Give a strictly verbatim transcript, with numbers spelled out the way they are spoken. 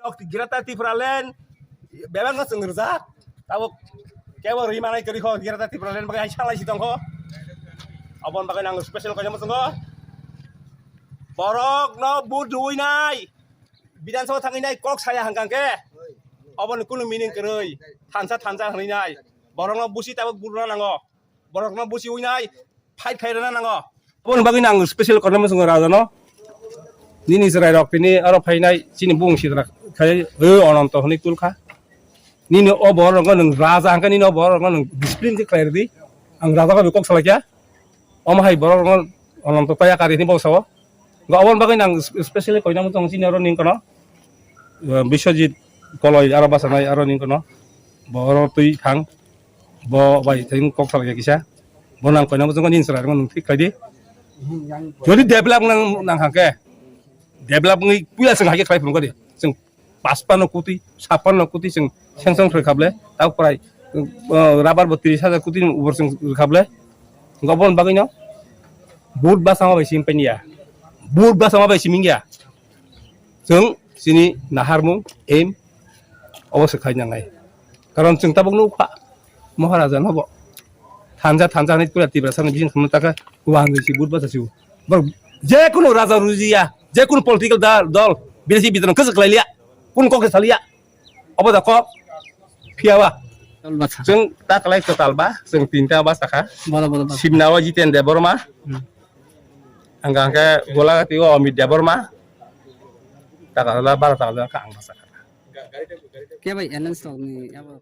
Greater Tipraland bebak no chwng rijak. Tabuk kebo ri manai kwrwi kho Greater Tipraland bagwi hai salai si tongkho. Aboni bagwi ang special koi namo chwngo. Borok no vote rwi nai. Bidhan Sabha thangwi nai kok saya hangkang khe. Aboni kunu meaning kwrwi. Thansa thansa hwnwi nai. Borok no busi tabuk vote rwna nango. Borok no busi wi nai. Fight khai rwna nango. Aboni bagwi ang special koi namo chwngo raja no. Nini chwrai rok tini aro phainai chini bung sidra khai o Ononto hwnwi tulkha. Nini o borok rok nwng raja hangkhe nini o borok rok nwng discipline khe khlai rwdi. Ang raja bai kok salai kha. Omo hai borok rok Ononto taya kari hwnwi bok sao. Ga oboni bagwi ang specially koi namo tong chini aro ning kono. Biswajit Koloi aro bachanai aro ning kono. Bo oro twi thang. Bo bai thing kok salai kisa. Bo nang koina bo jong nini chwrai rok nung thik khlai di. Jodi develop nang nang hangke. Develop ngi puila chwng haikhe khlai phunukha di. Chwng pachpanno koti, chhappanno koti chwng sanction khlai khable. Tao prai rubber bo tris hajar koti ni ubor chwng khable. Gobon bagwi no. Vote basa ma bai sim paniya. Vote basa ma bai simingya. Chwng chini naharmung aim obo se khai nangnai. Karon chwng tabuk nukha Maharaja nobo thanja thanja hinwi pura Tiprasa ni bising thangma taka kuwa hinwi si vote basa si. Bor je kunu raja rujiya, je kunu political da-, dol, bini si bidron kwchwk khlai liya. Kunu kok se saliya. Obo da kok phiya ba. Tol basa. Chwng ta khlai kwtal ba, chwng tinta basa kha. Boro, boro, boro. Simna o Jiten Debbarma. Hmm. Ang hwnkhe Golagati o Amit Debbarma. Takala bara takala kha ang basa kha. Khe bai alliance rok ni abo?